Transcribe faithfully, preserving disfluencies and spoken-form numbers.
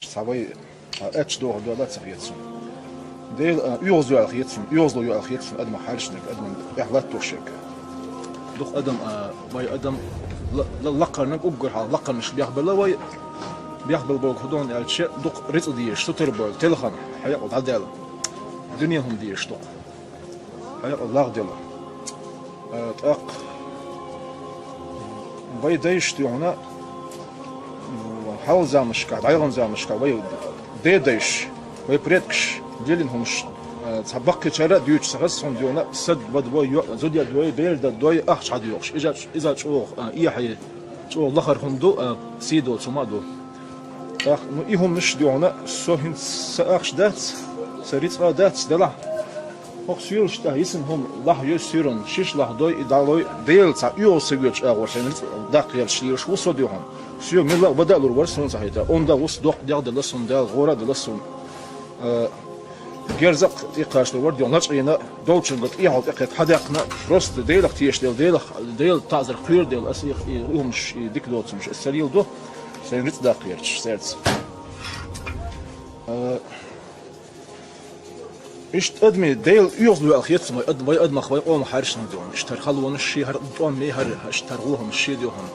Цхьа вай, а, аьча дохур дола ца хеташ. Дела, а, оьгӀаз йола хеташ, оьгӀазло йола хеташ, адамах хьарчнарг, адаман эхь латтош ерг. Дукха адам, а, вай адам ла-, ла-, лакхарнаг уггар хьалха лакхарнаш бехбелла вай, бехбелла болга хӀу дона аьлча, дукха рицкъ дезаш, сутара бойла, телхана, хьекъал дӀадаьлла. Дуьне хӀума дезаш дукха. Хьекъал лагӀделла. Э, тӀаккха вай дайша духьала, м, хьалха заманашкахь, дӀаяханчу заманашкахь вай дедайша, вай предкаш лелийна хӀумаш, э, цхьа баккхийчара а дуьйцуш ца хеза, хӀунда духьала сад вада вай, йо-, зуда яда вай, бер дада вай, ахча хьадоьхуш. Иза, иза чӀогӀа, э, эхье, чӀогӀа лахара хӀума ду, э, сий доцу хӀума а ду. ТӀаккха, ну, и хӀуманаш духьала со хӀинца сан ахча дац, сан рицкъа дац, делахь. ХӀокху соьлаш тӀехь йисина хӀума лахьа йой суьйранна, шиша лахьа дой, и дӀалой, Дела цхьа оьгӀаз ца воьдуш агӀор шайн рицкъ даккха гӀерташ лелаш ву со духьала. Соьга милла а бада а лур вара суна ца хета, онда ву со доккха дегӀ делла суна, Дала гӀора а делла суна. Э, герзакх тӀекхачалур вара духьала, начкъийна долчуьнга тӀехьал тӀекхетта хьадаьккхина, просто Делах тешаш делла, Делах, Дела таӀзар кхоьру делла, аса и, и хӀуманаш, и дика доцурш, аса ца леладо, шайн рицкъ даккха гӀерташ, цаьрца. Э, Иштта адамийн Дела оьгӀаз лоьла хеташ вай ад-, вай адамах, вай къомах хьаьрчина духьала. Иштта хӀара халонаш ши, хӀара тӀом ми, хӀара, иштта хӀара гӀулханаш ши духьала.